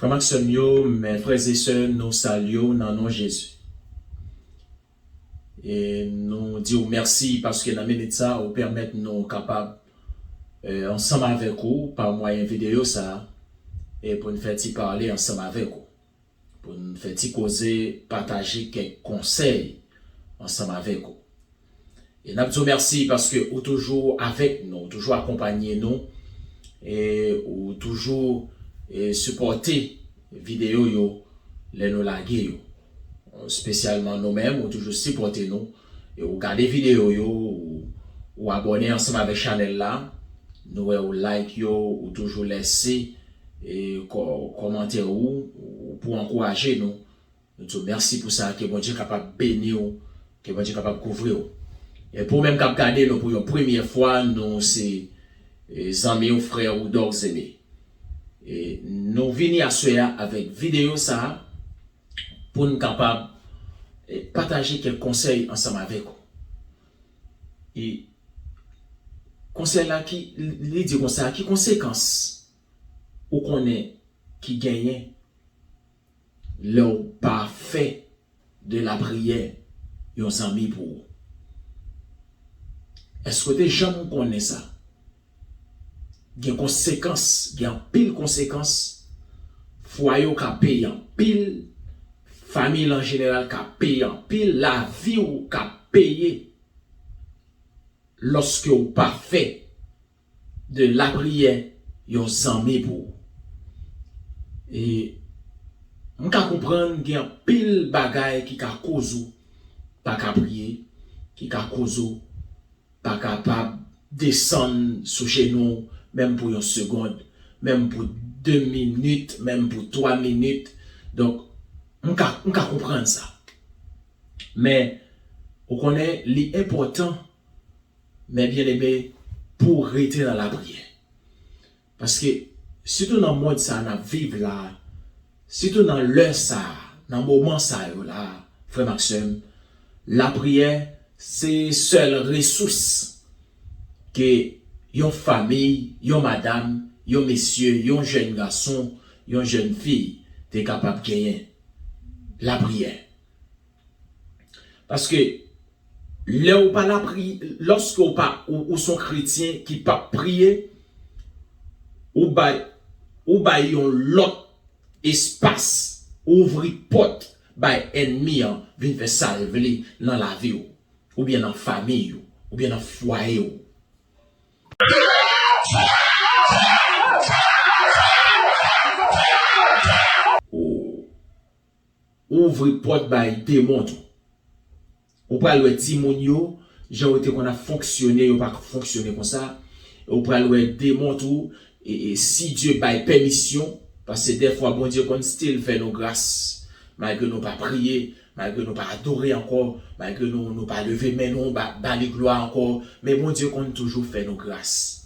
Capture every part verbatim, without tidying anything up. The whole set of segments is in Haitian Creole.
Frè m ak sè m yo, men frè e sè, nou salye w nan non Jezi. E nou di w mèsi paske nan minit sa, ou pèmèt nou kapab, eh, ansanm avèk ou, pa mwayen videyo sa, e pou n fè ti pale ansanm avèk ou. Pou n fè ti koze, pataje kèk konsèy ansanm avèk ou. E n ap di w mèsi paske ou toujou avèk nou, ou toujou akonpanye nou, e ou toujou, e, sipòte videyo yo lè nou lage yo. Espesyalman nou menm, ou toujou sipòte nou. E ou gade videyo yo, ou, ou abòne ansanm avèk chanèl la. Nou wè ou like yo, ou toujou lèse, e, kò-, kòmantè ou, ou pou ankouraje nou. Nou di w mèsi pou sa, ke Bondye kapab beni w, ke Bondye kapab kouvri w. E pou ou menm k ap gade nou pou yon premyè fwa, nou se, e, zanmi w, frè ou, Dòk Zeme. E nou vini aswè a avèk videyo sa a pou n kapab, e, pataje kèk konsèy ansanm avèk ou. E konsèy la ki, li di konsa, ki konsekans ou konnen ki genyen lè w pa fè de lapriyè yon zanmi pou ou? Èske w te janm konnen sa? Gen konsekans, gen anpil konsekans. Fwaye w ka peye anpil, fanmi w an jeneral ka peye anpil, lavi w ka peye lòske w pa fè de lapriyè yon zanmi pou ou. E m ka konprann gen anpil bagay ki ka koz ou pa ka priye, ki ka koz ou pa kapab desann sou jenou w, menm pou yon segond, menm pou de minit, menm pou twa minit. Donk, m ka, m ka konprann sa. Men, ou konnen, li enpòtan, men byeneme, pou w rete nan lapriyè. Paske, sitou nan mond sa a n ap viv la, sitou nan lè sa a, nan moman sa yo la, frè m ak sè m, lapriyè se sèl resous ke yon fanmi, yon madanm, yon mesye, yon jèn gason, yon jèn fi te kapab genyen. Lapriyè. Paske lè ou pa lapri-, lòske ou pa, ou, ou se yon kretyen ki p ap priye, ou bay, ou bay yon lòt espas, ou ouvri pòt bay ènmi an vin fè sa l vle nan lavi w, oubyen nan fanmi w, oubyen nan fwaye w. Ou, ou ouvri pòt bay demon tou. Ou pral wè timoun yo, jan yo te konn ap fonksyone, yo pa fonksyone konsa. Ou pral wè demon tou, e, e si Dye bay pèmisyon, paske dèfwa Bondye konn still fè nou gras, malgre nou pa priye, malgre nou pa adore ankò, malgre nou, nou pa leve men nou, ba, ba li glwa ankò, men Bondye konn toujou fè nou gras.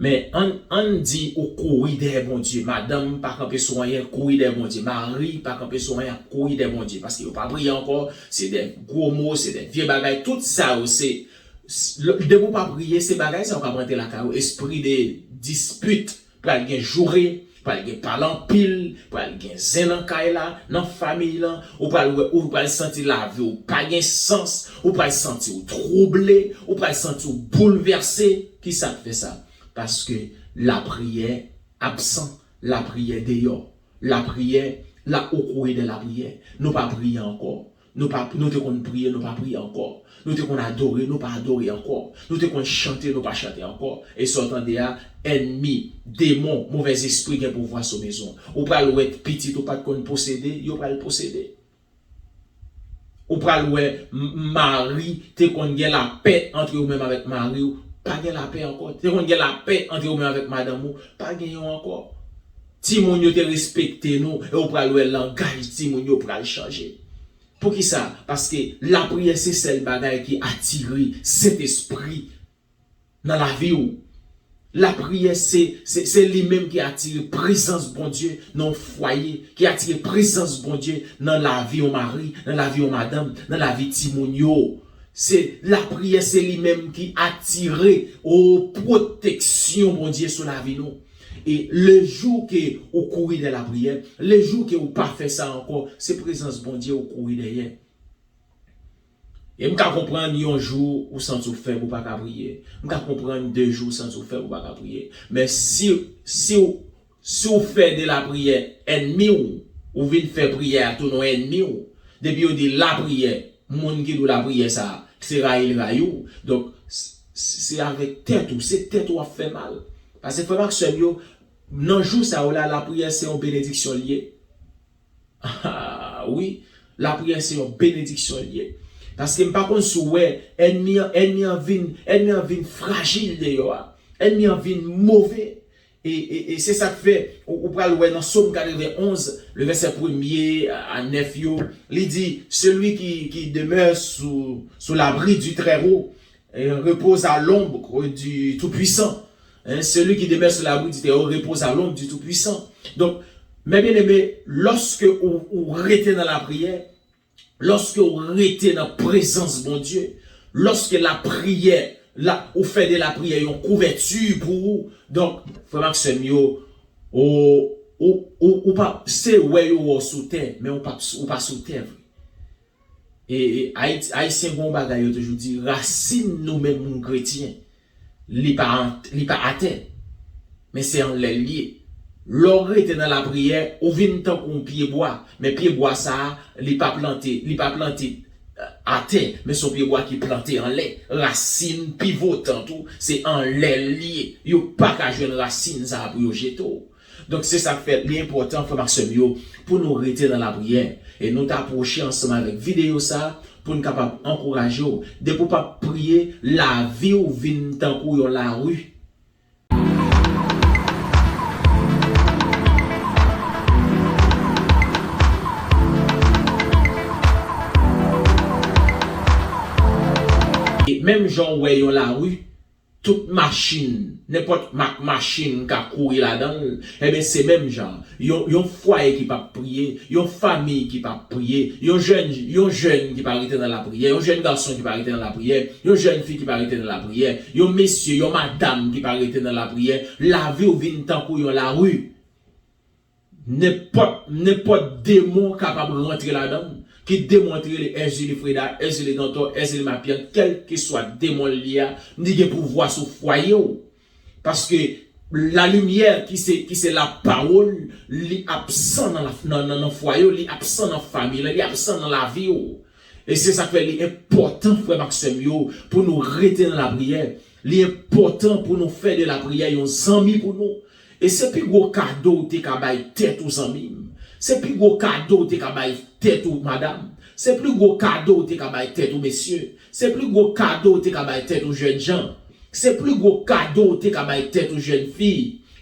Men ann, ann di ou kouri dèyè Bondye. Madanm pa kanpe sou anyen, kouri dèyè Bondye. Mari pa kanpe sou anyen, kouri dèyè Bondye. Paske yo pa priye ankò, se de gwo mo, se de vye bagay. Tout sa yo se, s-, depi w pa priye, se bagay sa yo k ap rantre lakay ou. Espri de dispit, pral gen joure, pral gen pale anpil, pral gen zen nan kay la, nan fanmiy lan. Ou pral wè, ou pral santi lavi w pa gen sans, ou pral santi w twouble, ou pral santi w boulvèse. Kisa k fè sa? Paske lapriyè absan, lapriyè deyò. Lapriyè, la, ou kouri dèyè lapriyè. Nou pa priye ankò. Nou pa, nou te konn priye, nou pa priye ankò. Nou te konn adore, nou pa adore ankò. Nou te konn chante, nou pa chante ankò. E sa w tande a, ènmi, demon, movèzespri gen pouvwa sou mezon. Ou pral wè pitit ou pa t konn posede, yo pral posede. Ou pral wè m-, mari te konn gen lapè antre ou menm avèk mari w, pa gen lapè ankò. Te konn gen lapè antre ou menm avèk madanm ou, pa gen yon ankò. Timoun yo te respekte nou, e ou pral wè langaj timoun yo pral chanje. Poukisa? Paske lapriyè se sèl bagay ki atire Sentespri nan lavi w. Lapriyè se, se, se li menm ki atire prezans Bondye nan yon fwaye, ki atire prezans Bondye nan lavi yon mari, nan lavi yon madanm, nan lavi timoun yo. Se lapriyè, se li menm ki atire, o, pwoteksyon Bondye sou lavi nou. E le jou ke ou kouri dèyè lapriyè, le jou ke ou pa fè sa ankò, se prezans Bondye ou kouri dèyè. E m ka konprann yon jou ou santi w fèb ou pa ka priye. M ka konprann de jou ou santi w fèb ou pa ka priye. Men si, si w, si w fè de lapriyè ènmi w, ou vin fè priyè a tounen ènmi w. Depi yo di lapriyè, moun ki di w lapriyè sa, se rayi l rayi w. Donk, s-, s-, se avèk tèt ou, se tèt ou w ap fè mal. Paske frè m ak sè m yo, nan jou sa yo la, lapriyè se yon benediksyon l ye. Ah, wi, lapriyè se yon benediksyon l ye. Paske m pa konn si w wè, ènmi an, ènmi an vin, ènmi an vin frajil deyò a. Ènmi an vin move. E, e, e se sa k fè, ou, ou pral wè nan Sòm katrevenn onz, le vèsè premye a, a nèf yo, li di, celui qui, qui demeure sous, sous l'abri du Très-Haut, euh, repose à l'ombre du Tout-Puissant. Hein, celui qui demeure sous l'abri du Très-Haut repose à l'ombre du Tout-Puissant. Donk, mè byeneme, lòske ou, ou rete nan lapriyè, lòske ou rete nan prezans Bondye, lòske lapriyè, la, ou fè de lapriyè yon kouvèti pou ou, donk, frè m ak sè m yo, ou, ou, ou, ou pa, se wè yo wè w sou tè, men ou pa, ou pa sou tè vre. E, e Ayiti, Ayisyen gen yon bagay yo toujou di, rasin nou menm moun kretyen, li pa an, li pa atè, men se anlè l ye. Lè w rete nan lapriyè, ou vin tankou yon pyebwa, men pyebwa sa a, li pa plante, li pa plante, eh, atè, men se yon pyebwa ki plante anlè. Rasin pivotan tou, se anlè l ye. Yo pa ka jwenn rasin sa a pou yo jete w. Donk, se sa k fè li enpòtan, frè m ak sè m yo, pou nou rete nan lapriyè. E nou t apwoche ansanm avèk videyo sa a pou n kapab ankouraje w. Depi w p ap priye, lavi w vin tankou yon lari. E menm jan w wè yon lari, tout machin, nenpòt mak machin ka kouri ladan l, ebyen, se menm jan. Yon, yon fwaye ki p ap priye, yon fanmi ki p ap priye, yon jèn, yon jèn ki pa rete nan lapriyè, yon jèn gason ki pa rete nan lapriyè, yon jèn fi ki pa rete nan lapriyè, yon mesye, yon madanm ki pa rete nan lapriyè, lavi w vin tankou yon lari. Nenpòt, nenpòt demon kapab rantre ladan l. Ki demon an te rele Èzili Freda, Èzili Dantò, Èzili Mapyàn, kèlkeswa demon l ye a, li gen pouvwa sou fwaye w. Paske lalimyè ki se, ki se lapawòl, li absan nan, la, nan, nan, nan fwaye w, li absan nan fanmi w, li absan nan lavi w. E se sa k fè li enpòtan, frè m ak sè m yo, pou nou rete nan lapriyè. Li enpòtan pou nou fè de lapriyè yon zanmi pou nou. E se pi gwo kado w te ka bay tèt ou, zanmi m. Se pi gwo kado w te ka bay tèt ou, madanm. Se pi gwo kado w te ka bay tèt ou, mesye. Se pi gwo kado w te ka bay tèt ou, jènjan. Se pi gwo kado w te ka bay tèt ou, jèn fi.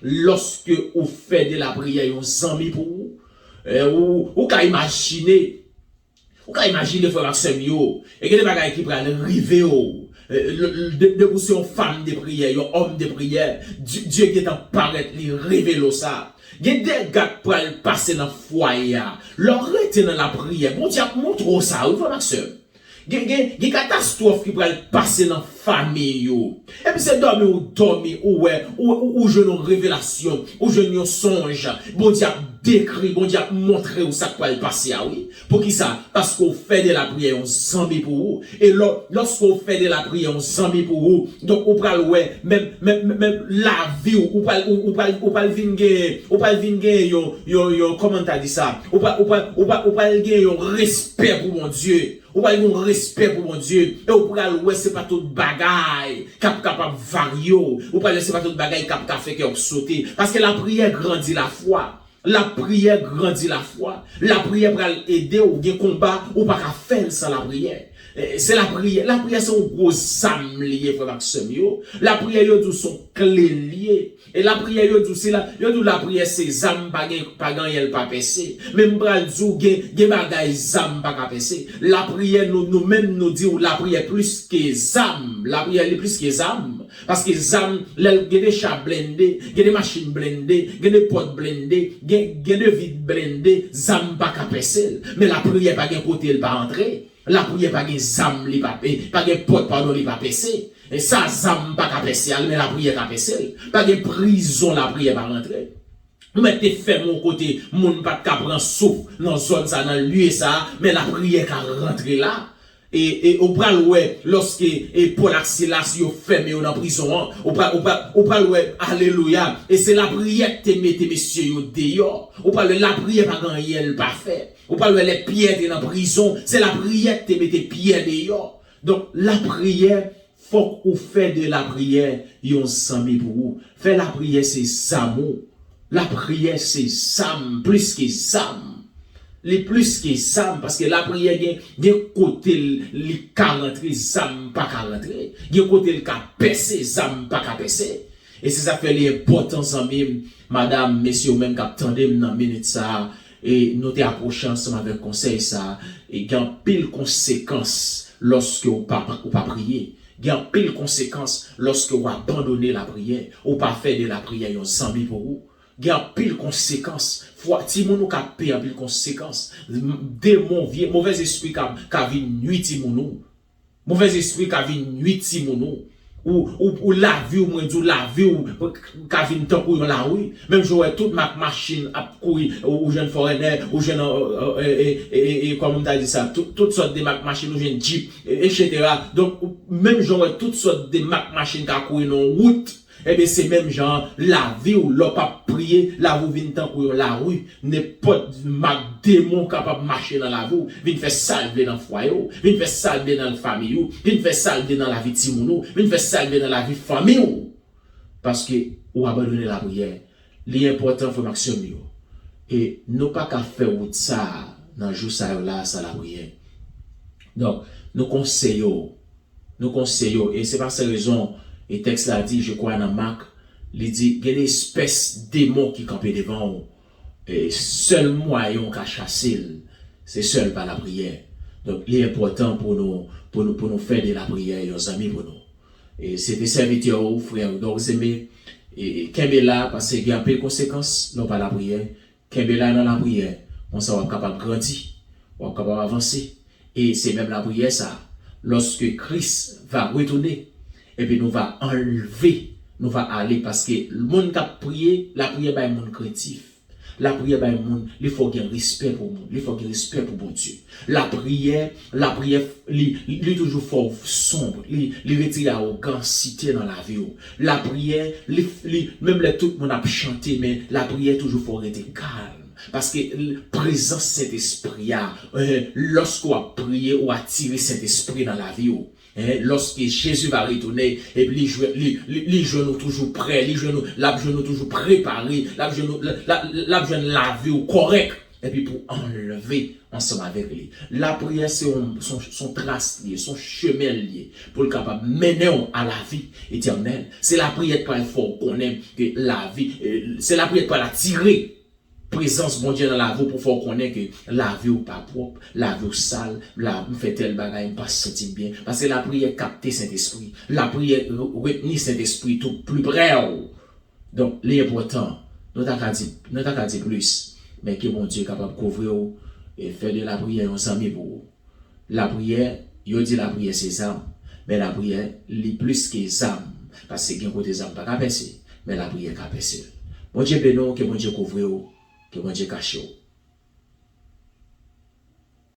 Lòske ou fè de lapriyè yon zanmi pou ou, eh, ou, ou ka imajine Ou ka imajine, frè m ak sè m yo, e gen de bagay ki pral rive w. E, l, l, de, depi w se yon fanm de priyè, yon òm de priyè, Dye, Dye gentan parèt, li revele w sa. Gen dega k pral pase nan fwaye a. Lè w rete nan lapriyè, Bondye ap montre w sa, wi, frè m ak sè m. Gen, gen, gen katastwòf ki pral pase nan fanmi yo. Epi se dòmi ou dòmi, ou wè, ou, ou, ou jwenn yon revelasyon, ou jwenn yon sonj. Bondye ap dekri, Bondye ap montre w sa k pral pase a, wi. Poukisa? Paske w fè de lapriyè yon zanmi pou ou. E lò, lòske w fè de lapriyè yon zanmi pou ou, donk ou pral wè, menm, menm, menm lavi w, ou pral, ou, ou pral, ou pral vin gen, ou pral vin gen yon, yon, yon, kòman n ta di sa? Ou pral, ou pral, ou pral, ou pral gen yon respè pou Bondye. Ou pral gen yon respè pou Bondye. E ou pral wè se pa tout bagay k ap kapab varye w. Ou pral wè se pa tout bagay k ap ka fè kè w sote. Paske lapriyè grandi lafwa. Lapriyè grandi lafwa. Lapriyè pral ede w gen konba ou pa ka fè l san lapriyè. E, se lapriyè. Lapriyè se yon gwo zam li ye, frè m ak sè m yo. Lapriyè, yo di w se yon kle li ye. E lapriyè, yo di w se la, yo di w lapriyè se zam, pa gen, pa gen anyen l pa pèse. Men m pral di w gen, gen bagay zam pa ka pèse. Lapriyè, nou, nou menm nou di w lapriyè plis ke zam. Lapriyè li plis ke zam. Paske zam, lè l gen de cha blende, gen de machin blende, gen de pòt blende, gen, gen de vit blende, zam pa ka pèse l. Men lapriyè pa gen kote l pa antre. Lapriyè pa gen zam li pa, eh, pa gen pòt, padon, li pa pèse. E sa zam pa ka pèse a, men lapriyè ka pèse l. Pa gen prizon lapriyè pa rantre. Nou mèt te fèmen yon kote moun pa t ka pran souf nan zòn sa, nan lye sa, men lapriyè ka rantre la. E, e ou pral wè lòske e Pòl ak Silas yo fèmen yo nan prizon an, ou pral, ou pral, ou pral wè, alelouya, e se lapriyè ki te mete mesye yo deyò. Ou pral wè lapriyè pa gen anyen l pa fè. Ou pral wè lè Pyè te nan prizon, se lapriyè ki te mete Pyè deyò. Donk, lapriyè, fòk ou fè de lapriyè yon zanmi pou ou. Fè lapriyè se zam ou. Lapriyè se zam, plis ke zam. Li plis ke zam, paske lapriyè gen, gen kote l, li ka rantre, zam pa ka rantre. Gen kote l ka pèse, zam pa ka pèse. E se sa k fè li enpòtan, zanmi m, madanm, mesye, ou menm k ap tande m nan minit sa a, e nou te apwoche ansanm avèk konsèy sa a, e gen anpil konsekans lòske ou pa, ou pa priye. Gen anpil konsekans lòske ou abandone lapriyè, ou pa fè de lapriyè yon zanmi pou ou. Gen anpil konsekans. Fwa, timoun ou ka peye anpil konsekans. M-, demon, vye, movèzespri ka, ka vin nui timoun ou. Movèzespri ka vin nui timoun ou. Ou, ou, ou lavi w, mwen di w lavi w ka vin tankou yon lari. Menm jan w wè tout mak machin ap kouri, ou, ou jwenn forènè, ou jwenn, e, e, e, e, e, kòman m ta di sa, tout, tout sòt de mak machin, ou jwenn djip, e, etsetera. Donk, ou, menm jan w wè tout sòt de mak machin ka kouri nan yon wout, ebyen, se menm jan an, lavi w, lè w p ap priye, lavi w vin tankou yon lari. Nenpòt mak demon kapab mache nan lavi w, vin fè sa l vle nan fwaye w, vin fè sa l vle nan fanmi w, vin fè sa l vle nan lavi timoun ou, vin fè sa l vle nan lavi fanmi w. Paske ou abandone lapriyè. Li enpòtan, frè m ak sè m yo. E nou pa ka fè wout sa a nan jou sa yo la san lapriyè. Donk, nou konseye w, nou konseye w, e se pa san rezon, e tèks la di, je crois nan Mak, li di, gen de espès demon ki kanpe devan w, e sèl mwayen w ka chase l, se sèl pa lapriyè. Donk, li enpòtan pou nou, pou nou, pou nou fè de lapriyè yon zanmi pou nou. E se te sèvitè w, frè Dorceme, e, e kenbe la, paske gen anpil konsekans lè w pa lapriyè. Kenbe la nan lapriyè, konsa w ap kapab grandi, w ap kapab avanse. E se menm lapriyè sa, lorsque Christ va retourner, epi nou va anlve, nou va ale, paske moun k ap priye, lapriyè bay moun krentif. Lapriyè bay moun, li fè w gen respè pou moun, li fè w gen respè pou Bondye. Lapriyè, lapriyè, li, li toujou fè w sonb, li, li retire awogansite nan lavi w. Lapriyè, li, li, menm lè tout moun ap chante, men lapriyè toujou fè w rete kalm. Paske l-, prezans Sentespri a, eh, lòske w ap priye, ou atire Sentespri nan lavi w. Eh, lorsque Jésus va retourner, epi li jwenn, li, li, li jwenn ou toujou prè, li jwenn ou, l ap jwenn ou toujou prepare, l ap jwenn ou, l, l, l ap jwenn lavi w kòrèk, epi pou anlve ansanm avèk li. Lapriyè se yon, se yon, se yon tras li ye, se yon chemen li ye, pou l kapab mennen w a lavi etènèl. Se lapriyè k pral fè w konnen ke lavi, eh, se lapriyè k pral atire prezans Bondye nan lavi w pou fè w konnen ke lavi w pa pwòp, lavi w sal, la, m fè tèl bagay, m pa santi m byen. Paske lapriyè kapte Sentespri. Lapriyè re-, retni Sentespri tou pli prè w. Donk, li enpòtan. Nou ta ka di, nou ta ka di plis. Men ke Bondye kapab kouvri w e fè de lapriyè yon zanmi pou ou. Lapriyè, yo di lapriyè se zam, men lapriyè, li plis ke zam, paske gen kote zam pa ka pèse, men lapriyè ka pèse l. Bondye beni w, ke Bondye kouvri w, ke Bondye kache w.